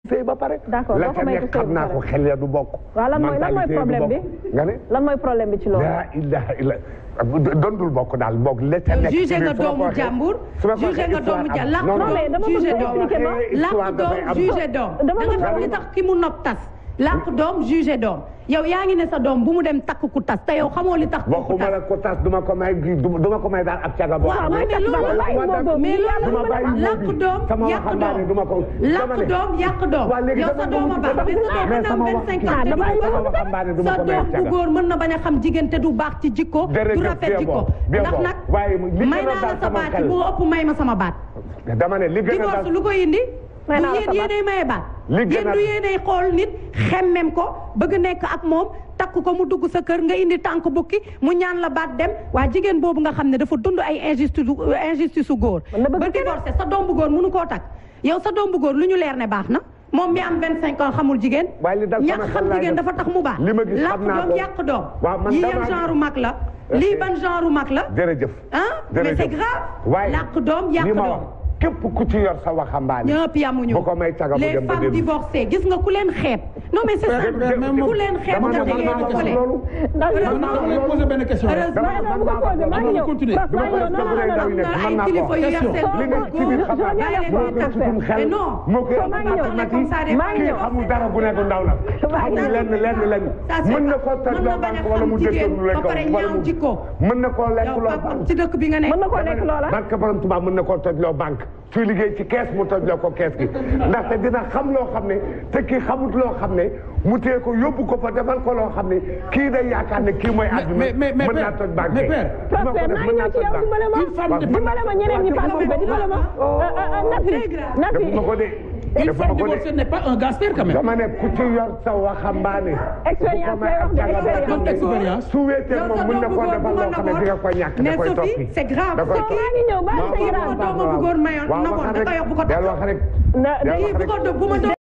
sëy ba pare. d'accord la ca nekk xam naa ko xel ya du bokk. waaw lan mooy problème bi. nga ne lan mooy problème bi ci loolu. la ilaha illa dondul bokk daal boog la ca nekk. jugé nga doomu jàmbur. jugé nga doomu jàmbur làkk doom jugé doom làkk doom jugé doom. da nga xam li tax ki mu nopp tas. làkk doom jugé doom yow yaa ngi ne sa doom bu mu dem takk ku tas te yow xamoo li tax. ku tas waxuma la ku tas duma ko may duma ko may daal ab caga boo. waaw mais loolu làkk doom yàq doom làkk doom yàq doom yow sa doom a baax mais sa doom mën na am 25 ans sa doom bu góor mën na bañ a xam jigéen te du baax ci jikko du rafet jikko ndax nag may naa la sa baat bu ëpp may ma sama baat. dama ne li gën a divorce lu koy indi. du yéen yéenay maye baat. yéen du yéenay xool nit xemmem ko bëgg nekk ak moom takk ko mu dugg sa kër nga indi tànk bukki mu ñaan la baat dem waa jigéen boobu nga xam ne dafa dund ay injustice su góor ba divorcé sa doom bu góor mënu koo takk yow sa doom bu góor lu ñu leer ne baax na moom mi am 25 ans xamul jigéen ñàkk xam jigéen dafa tax mu baax làkk doom yàq doom yi yan genre mag la lii ban genre mag la jërëjëf ah mais c'est grave làkk doom yàq doom képp ku ci yor sa waxambaane. ñëpp yamuñu bu ko may taga bu dem ba les femmes divorcées gis nga ku leen xeeb. non mais c'est ça ku leen xeeb nga jege ko dama posé benn question. xamul dara bu nekk ndaw la. xamul lenn mën na koo toj loo banque wala mu détourné lekk wala mu mën na koo lekk loo banque. ci dëkk bi nga nekk mën na koo lekk loola. barke borom Tuubaa mën na koo toj loo banque. suy liggéey ci kees mu toj loo ko kees gi ndaxte dina xam loo xam ne te kii xamut loo xam ne mu téye ko yóbbu ko fa defal ko loo xam ne kii day yaakaar ne kii mooy àdduna mën naa toj banque mais père maa ngi ñëw ci yow dimbale ma ñeneen ñi passe bi dimbale ma Nafi defuma ko de une femme divorcée n'est pas un gangster quand même. dama ne ku ci yor sa waxambaane expérience su wéetee moom mën na ko defal loo xam ne di nga ko ñàkk da koy toppi c'est grave maa ngi ñëw ba c'est grave doomu bu góor mayoon na ko da koy wax bu ko